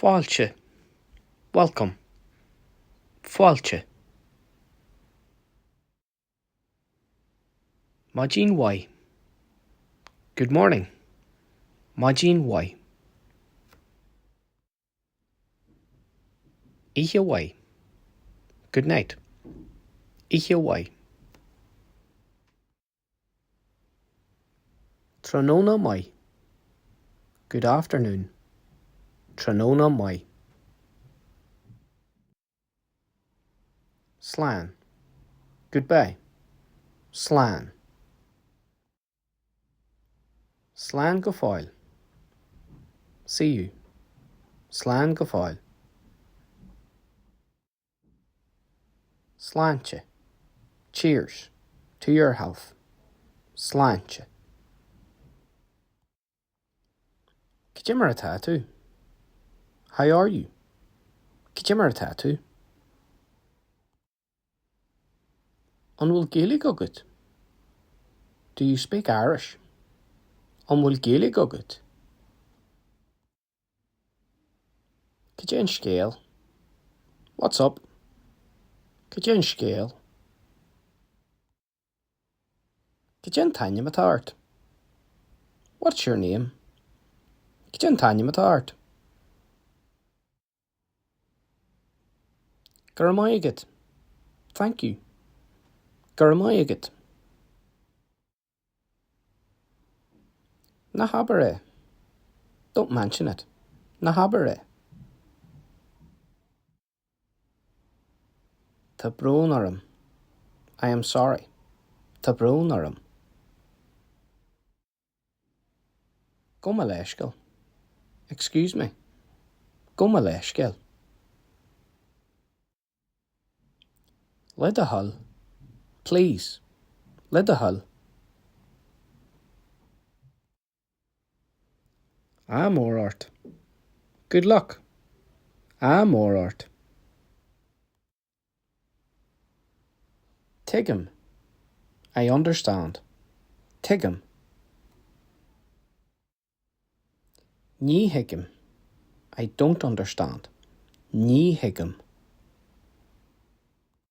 Fáilte, Welcome. Fáilte. Maidin mhaith. Good morning. Maidin mhaith. Oíche mhaith. Good night. Oíche mhaith. Tráthnóna maith. Good afternoon. Tráthnóna maith. Slán. Goodbye. Slán. Slán go fóill. See you. Slán go fóill. Sláinte. Cheers. To your health. Sláinte. Cad é mar atá tú? How are you? Cad é mar atá tú? An bhfuil Gaeilge agat? Do you speak Irish? An bhfuil Gaeilge agat? Cad é an scéal? What's up? Cad é an scéal? Cad é an t-ainm atá ort? What's your name? Cad é an t-ainm atá ort? Go raibh maith agat. Thank you. Go raibh maith agat. Ná habair é. Don't mention it. Ná habair é. Tá brón orm. I am sorry. Tá brón orm. Gabh mo leithscéal. Excuse me. Gabh mo leithscéal. Le do thoil. Please. Le do thoil. Ádh mór ort. Good luck. Ádh mór ort. Tuigim. I understand. Tuigim. Ní thuigim. I don't understand. Ní thuigim.